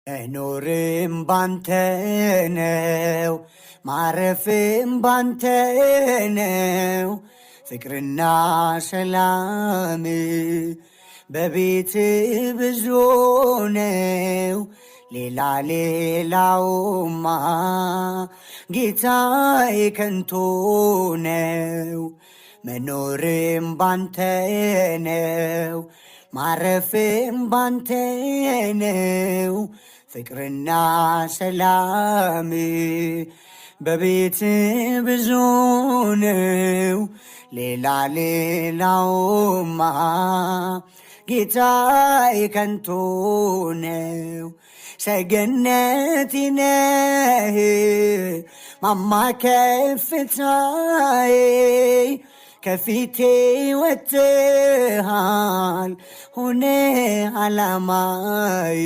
መኖርም ባንተ ነው፣ ማረፍም ባንተ ነው፣ ፍቅርና ሰላም በቤት ብዙ ነው። ሌላ ሌላውማ ጌታዬ ከንቱ ነው። መኖርም ባንተ ነው፣ ማረፍም ባንተ ነው፣ ፍቅርና ሰላም በቤት ብዙ ነው። ሌላ ሌላውማ ጌታዬ ከንቱ ነው። ሰገነቴ ነህ ማማ ከፍታዬ፣ ከፊቴ ወጥተሃል ሆነ አላማዬ።